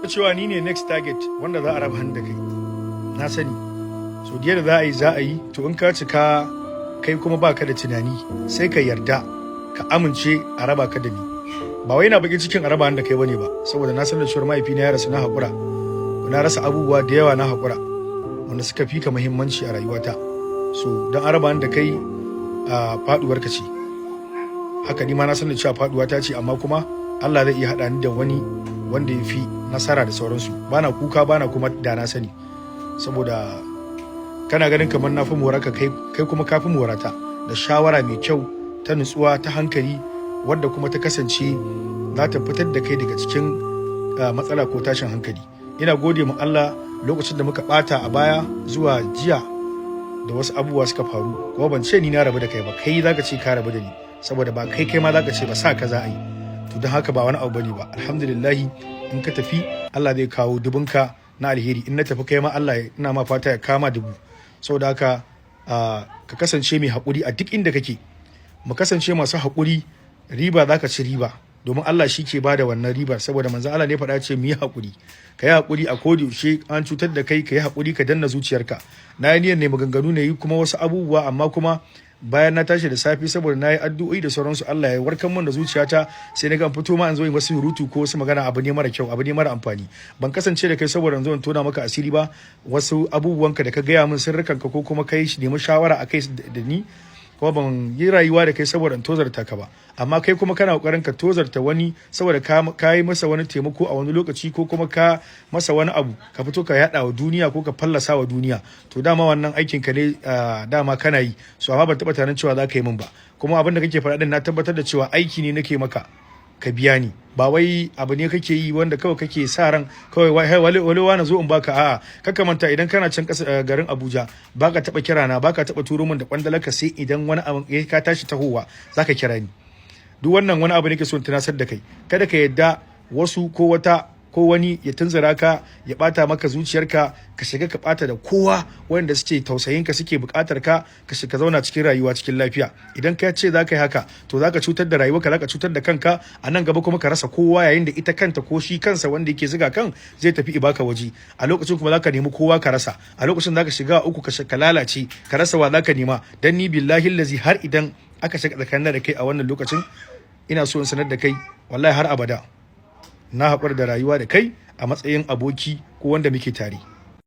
Cewa ni ne next target wanda za a raba hannu da kai, na sani. So da za a yi, za a yi. To, in ka cika kai kuma baka da tunani, sai ka yarda ka amince a raba ka da ni. Ba wai na bakin cikin a raba hannu da kai bane ba, saboda na san da cewa mahaifina ya rasu, na haƙura. Na rasa abubuwa da yawa, na haƙura, wanda suka fi ka muhimmanci a rayuwata. So don a raba hannu da kai a faduwar ka ce haka, ni ma na san da cewa faduwa ta ce, amma kuma Allah zai iya haɗa ni da wani wanda ya fi nasara da sauransu. Bana kuka, bana kuma da na sani, saboda kana ganin kamar na fi moraka kai, kai kuma ka fi morata da shawara mai kyau ta nutsuwa, ta hankali, wadda kuma ta kasance za ta fitar da kai daga cikin matsala ko tashin hankali. Ina gode ma Allah lokacin da muka bata a baya zuwa jiya da wasu abubuwa suka faru, kuma ban ce ni na rabu da kai ba. Kai zaka ce ka rabu da ni, saboda ba kai, kai ma zaka ce ba sa ka za a yi. To, don haka ba wani abu bane ba. Alhamdulillahi, in ka tafi Allah zai kawo dubunka na alheri. In na tafi, kai ma Allah ina ma fata ya kama dubu. Saboda haka ka kasance mai haƙuri a duk inda kake. Mu kasance masu haƙuri, riba za ka ci riba, domin Allah shi ke bada wannan ribar, saboda manzon Allah ne faɗa ce mu yi haƙuri. Ka yi haƙuri a koda yaushe an cutar da kai, ka yi haƙuri, ka danna zuciyarka. Na yi niyyar ne maganganu ne yi kuma wasu abubuwa, amma kuma bayan na tashi da safe, saboda na yi addu'o'i da sauransu, Allah ya warkar min da zuciyata, sai na ga fito ma in zo in wasu surutu ko wasu magana, abu ne mara kyau, abu ne mara amfani. Ban kasance da kai saboda in zo in tona maka asiri ba, wasu abubuwanka da ka gaya min, sirrikanka, ko kuma kai nemi shawara akai da ni. Kuma ban yi rayuwa da kai saboda in tozarta ka ba, amma kai kuma kana kokarin ka tozarta wani saboda ka yi masa wani taimako a wani lokaci, ko kuma ka masa wani abu, ka fito ka yada wa duniya ko ka fallasa wa duniya. To, dama wannan aikin ka ne, dama kana yi. So amma ban taba tunanin cewa za ka yi min ba. Kuma abin da kake faɗa din, na tabbatar da cewa aiki ne nake maka ka biya ni. Ba wai abu ne kake yi wanda kawai kake sa ran kawai wale wale wani zo in baka. A'a, kaka manta, idan kana can kasa garin Abuja, baka taba kira na, baka taba turo min da kwandalarka, sai idan wani abu ka tashi tahowa zaka kira ni. Duk wannan wani abu nake so in tunasar da kai: kada ka yadda wasu ko wata ko wani ya tunzura ka, ya bata maka zuciyarka, ka shiga ka bata da kowa wanda suke tausayin ka, suke bukatar ka, ka shiga zauna cikin rayuwa cikin lafiya. Idan ka ce za ka yi haka, to za ka cutar da rayuwarka, za ka cutar da kanka a nan gaba, kuma ka rasa kowa, yayin da ita kanta ko shi kansa wanda yake ziga kan zai tafi ibaka waje. A lokacin kuma za ka nemi kowa ka rasa. A lokacin za ka shiga uku, ka lalace, ka rasa wa za ka nema. Dan ni, billahi lazi, har idan aka shiga tsakanin da kai a wannan lokacin, ina so in sanar da kai, wallahi har abada na haƙura da rayuwa da kai a matsayin aboki ko wanda muke tare.